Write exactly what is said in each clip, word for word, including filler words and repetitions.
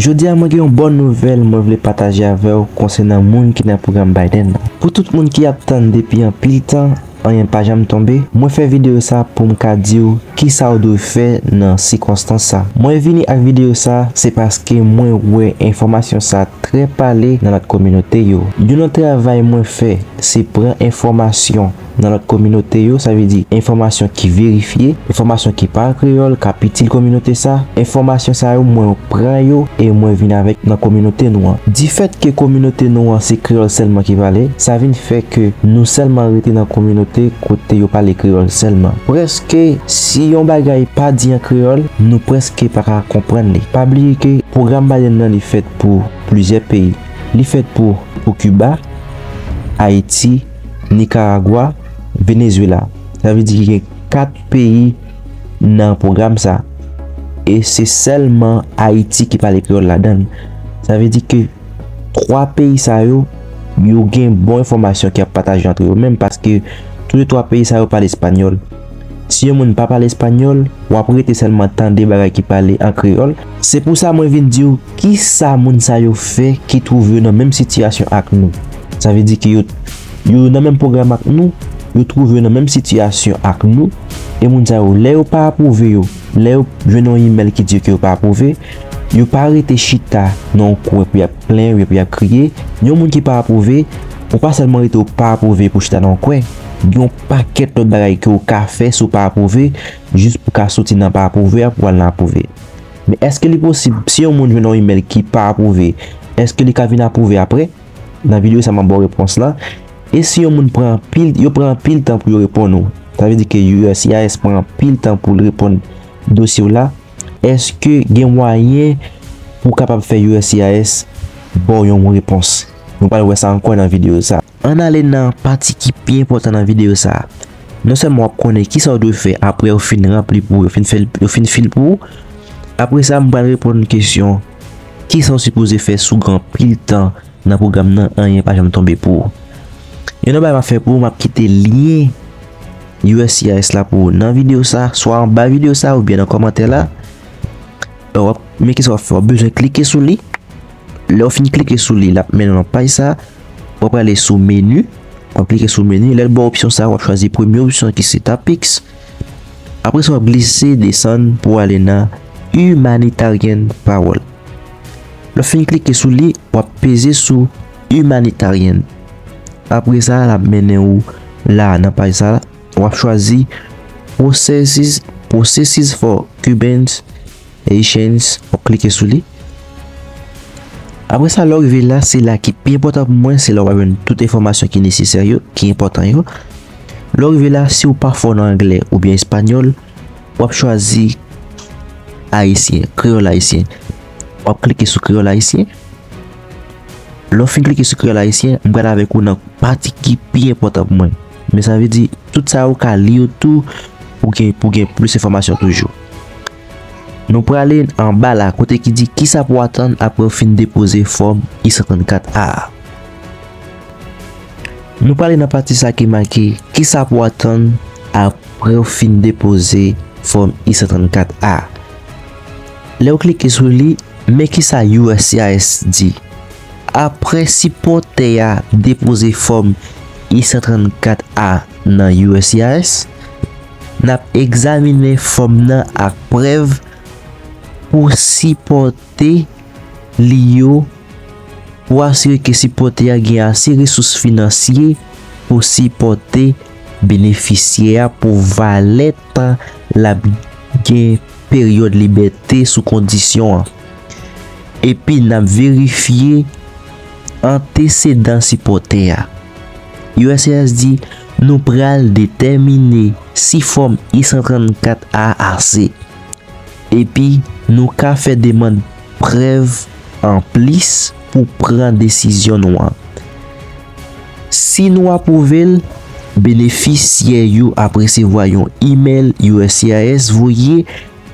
Jodi a mwen gen yon bòn nouvèl mwen vle pataje avè w konsènan moun ki nan pwogram Biden nan. Pou tout moun ki ap tann depi anpil tan, anyen pa janm tonbe, mwen fè videyo sa pou m ka di w kisa w dwe fè nan sikonstans sa. Mwen vini ak videyo sa, se paske mwen wè enfòmasyon sa trè pale nan lòt kominote yo. Youn nan travay mwen fè, se pran enfòmasyon nan lòt kominote yo, sa vle di enfòmasyon ki verifye, enfòmasyon ki pa an kreyòl, k ap itil kominote sa. Enfòmasyon sa yo, mwen pran yo e mwen vin avèk nan kominote nou an. Difèt ke kominote nou an se kreyòl sèlman ki pale, sa vin fè ke nou sèlman rete nan kominote kote yo pale kreyòl sèlman. Prèske, si yon bagay pa di an kreyòl, nou prèske pa ka konprann li. Pa bliye ke pwogram Biden nan, li fèt pou plizyè peyi. Li fèt pou, pou Kiba, Ayiti, Nikaragwa, Venezuela. Sa vle di ki gen kat peyi nan pwogram sa. E se sèlman Ayiti ki pale kreyòl ladan l. Sa vle di ke twa peyi sa yo, yo gen bon enfòmasyon ki ap pataje antre yo menm, paske toulètwa peyi sa yo pale espanyòl. Si yon moun pa pale espanyòl, w ap rete sèlman tande bagay ki pale an kreyòl. Se pou sa mwen vin di w kisa moun sa yo fè ki twouve yo nan menm sitiyasyon ak nou. Sa vle di ke yo, yo nan menm pwogram ak nou, yo twouve yo nan menm sitiyasyon ak nou, e moun sa yo, lè yo pa apwouve yo, lè yo jwenn yon imèl ki di yo ke yo pa apwouve, yo pa rete chita nan yon kwen pou y ap plenyen, pou y ap kriye. Yon moun ki pa apwouve, ou pa sèlman rete ou pa apwouve pou chita nan yon kwen. Gen yon pakèt lòt bagay ke ou ka fè si w pa apwouve, jis pou ka soti nan pa apwouve a pou al nan apwouve. Men èske li posib, si yon moun jwenn yon imèl ki pa apwouve, èske li ka vin apwouve apre? Nan videyo sa, m ap ba w repons lan. E si yon moun pran anpil, yo pran anpil tan pou yo reponn ou, sa vle di ke U S C I S pran anpil tan pou l reponn dosye w la, èske gen mwayen pou w kapab fè U S C I S ba w yon repons? Nou pral wè sa ankò nan videyo sa. Ann ale nan pati ki pi enpòtan nan videyo sa. Non sèlman w ap konnen kisa w dwe fè apre yo fin ranpli pou ou, yo fin fè l, yo fin fil pou ou. Apre sa, m pral reponn kesyon, kisa w sipoze fè si w gen anpil tan nan pwogram nan, anyen pa janm tonbe pou ou? Youn nan bagay m ap fè pou ou, m ap kite lyen U S C I S la pou ou nan videyo sa, swa anba videyo sa oubyen nan kòmantè la. W ap, men kisa w ap fè, w ap bezwen klike sou li. Lè w fin klike sou li, l ap mennen w nan paj sa. W ap prale sou meni. W ap klike sou meni. Lè l ba w opsyon sa, w ap chwazi premye opsyon ki se Topics. Apre sa, w ap glise desann pou w ale nan Humanitarian Parole. Lè w fin klike sou li, w ap peze sou Humanitarian. Apre sa, l ap mennen w la nan paj sa. W ap chwazi Processes, Processes for Cubans, Haitians, w ap klike sou li. Apre sa, lè w rive la, se la ki pi enpòtan pou mwen, se la w ap jwenn tout enfòmasyon ki nesesè yo, ki enpòtan yo. Lè w rive la, si w pa fò nan anglè oubyen espanyòl, w ap chwazi ayisyen, kreyòl ayisyen. W ap klike sou kreyòl ayisyen. Lè w fin klike sou kreyòl ayisyen, m pral avèk ou nan pati ki pi enpòtan pou mwen. Men sa vle di, tout sa ou ka li yo tou pou gen, pou gen plis enfòmasyon toujou. Nou prale anba la, kote ki di kisa pou atann apre w fin depoze fòm I san trannkat A a. Nou prale nan pati sa ki make kisa pou atann apre w fin depoze fòm I san trannkat A. Lè w klike sou li, men kisa U S C I S di. Apre sipòtè a depoze fòm I san trannkat A nan U S C I S, n ap egzaminen fòm nan ak prèv pou sipòte li yo, pou asire ke sipòtè a gen ase resous finansye pou sipòte benefisyè a pou valè tan l ap gen peryòd libète sou kondisyon an. Epi n ap verifye antesedan sipòtè a. U S C I S di, nou pral detèmine si fòm I san trannkat A ase. Epi, nou ka fè demann prèv anplis pou pran desizyon nou an. Si nou apwouve l, benefisyè yo ap resevwa yon imèl U S C I S voye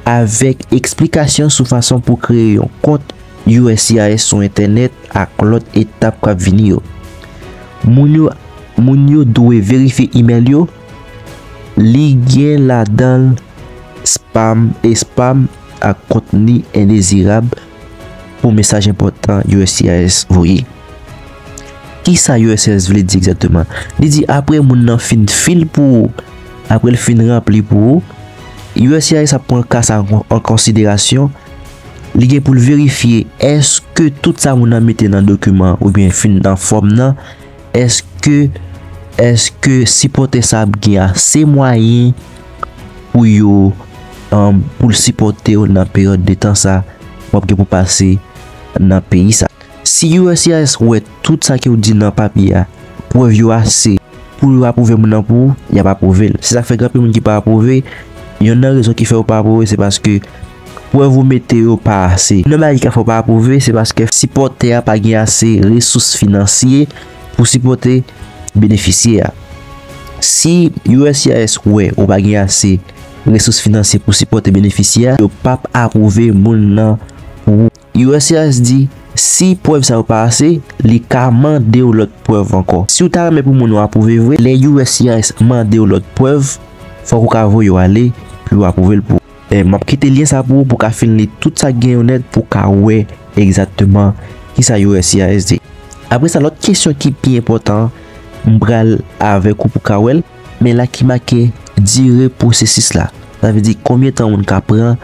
avèk eksplikasyon sou fason pou kreye yon kont U S C I S sou entènèt ak lòt etap k ap vini yo. Moun yo, moun yo dwe verifye imèl yo. Li gen ladan l spam, spam ak kontni endezirab. pou mesaj enpòtan U S C I S voye. Kisa U S C I S vle di egzakteman? Li di apre moun nan fin fil pou ou, apre l fin ranpli pou ou, U S C I S ap pran ka sa an, an konsiderasyon. Li gen pou l verifye èske tout sa moun nan mete nan dokiman oubyen fin nan fòm nan, èske, èske sipòtè sa ap gen ase mwayen pou yo, um, pou l sipòte w nan peryòd de tan sa w ap gen pou pase nan peyi sa. Si U S C I S wè tout sa ke w di nan papye a, prèv yo ase pou yo apwouve moun nan pou ou, y ap apwouve l. Se sa k fè gen anpil moun ki pa apwouve. Youn nan rezon ki fè yo pa apwouve, se paske prèv ou mete yo pa ase. Youn nan bagay ki ka fè w pa apwouve, se paske sipòtè a pa gen ase resous finansye pou sipòte benefisye a. Si U S C I S wè ou pa gen ase resous finansye pou sipòte benefisye a, yo p ap apwouve moun nan pou ou. U S C I S di, si prèv sa yo pa ase, li ka mande w lòt prèv ankò. Si w ta renmen pou moun yo apwouve vre, lè U S C I S mande w lòt prèv, fòk ou ka voye yo ale pou yo apwouve l pou ou. E, m ap kite lyen sa pou ou, pou w ka fin li tout sa k gen yo nèt, pou w ka wè egzakteman kisa U S C I S di. Apre sa, lòt kesyon ki pi enpòtan, m pral avèk ou pou w ka wè l, men la ki make dire pwosesis la. Sa vle di konbyen tan moun ka pran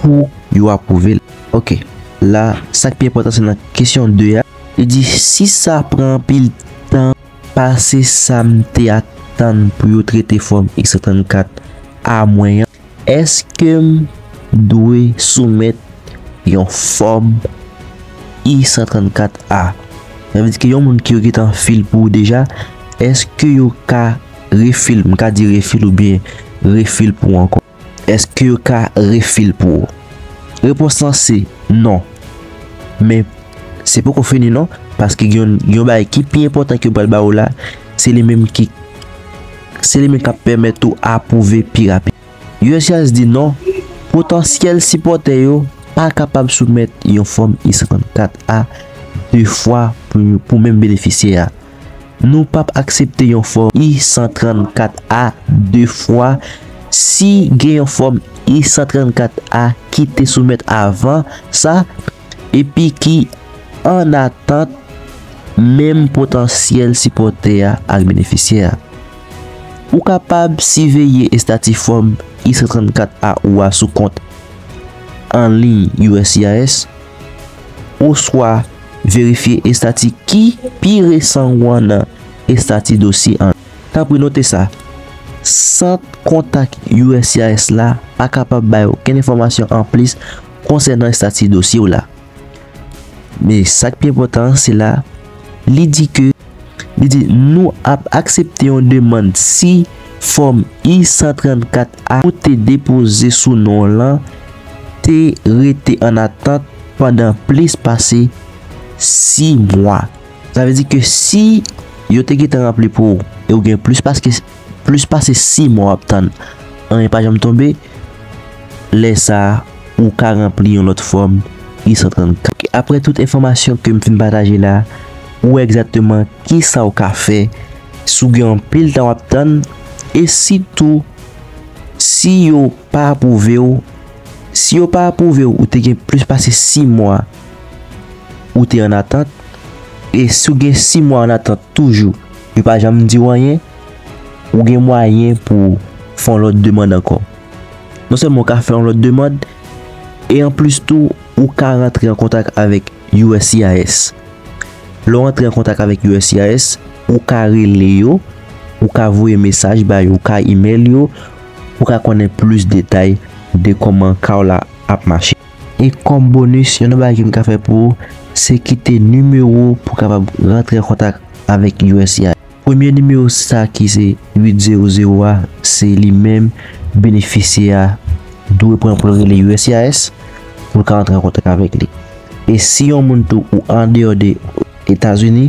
pou yo apwouve l. Ok, la, sa k pi enpòtan se nan kesyon de a. Li di, si sa pran anpil tan pase sa m te atann pou yo trete fòm X san trannkat a mwen an, èske m dwe soumèt yon fòm I san trannkat A? Sa vle di ke yon moun ki yo gentan fil pou ou deja, èske yo ka refil, m ka di refil oubyen refil pou ou ankò? Èske yo ka refil pou ou? Repons lan se non. Men, se poko fini non, paske gen yon, gen yon bagay ki pi enpòtan ke m pral ba ou la, se li menm ki, se li menm k ap pèmèt ou apwouve pi rapid. U S C I S di non, potansyèl sipòtè yo pa kapab soumèt yon fòm I san trannkat A de fwa pou, pou menm benefisye a. Nou p ap aksepte yon fòm I san trannkat A de fwa. Si gen yon fòm I san trannkat A ki te soumèt avan sa, epi ki an atant, menm potansyèl sipòtè a ak benefisyè a. Ou kapab siveye estati fòm I san trannkat A ou a sou kont an liy U S C I S, oswa verifye estati ki pi resan ou an nan estati dosye an. Tanpri note sa, sant kontak U S C I S la pa kapab bay okenn enfòmasyon anplis konsènan estati dosye w la. Men sa k pi enpòtan an, se la, li di ke, li di, nou ap aksepte yon demann si fòm I san trannkat A ou te depoze sou non w lan te rete an atant pandan plis pase sis mwa. Sa vle di ke si yo te gentan ranpli pou ou e ou gen plis paske, plis pase sis mwa w ap tann, anyen pa janm tonbe, lè sa a, ou ka ranpli yon lòt fòm I san trannkat. Apre tout enfòmasyon ke m fin pataje la, ou wè egzakteman kisa w ka fè si w gen anpil tan w ap tann, e sitou si yo pa apwouve w, si yo pa apwouve w, ou te gen plis pase sis mwa ou te an atant, e si w gen sis mwa an atant toujou, yo pa janm di w anyen, ou gen mwayen pou w fè yon lòt demann ankò. Non sèlman w ka fè yon lòt demann, e anplis tou, ou ka rantre an kontak avèk U S C I S. Lè w antre an kontak avèk U S C I S, ou ka rele yo, ou ka voye mesaj ba yo, ou ka imèl yo, ou ka konnen plis detay de kòman ka w la ap mache. E kòm bonis, youn nan bagay ke m ka fè pou ou, se kite nimewo w pou w kapab rantre an kontak avèk U S C I S. Premye nimewo sa ki se uit zewo zewo a, se li menm benefisyè a dwe pran pou l rele U S C I S pou l ka rantre an kontak avèk li. E si yon moun tou ou andeyò de Etazini,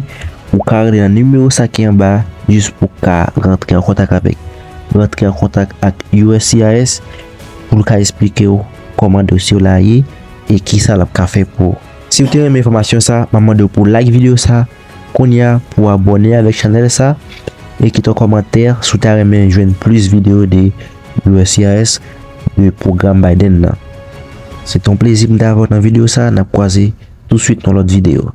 ou ka rele nan nimewo sa ki anba a jis pou w ka rantre an kontak avèk, rantre an kontak ak U S C I S pou l ka esplike w kòman dosye w la ye e kisa l ap ka fè pou ou. Si w te renmen enfòmasyon sa, m ap mande w pou w like videyo sa, kounye a pou w abòne avèk chanèl sa e kite yon kòmantè si w ta renmen jwenn plis videyo de U S C I S, de pwogram Biden nan. Se te yon plezi pou m t avè w nan videyo sa, n ap kwaze touswit nan lòt videyo.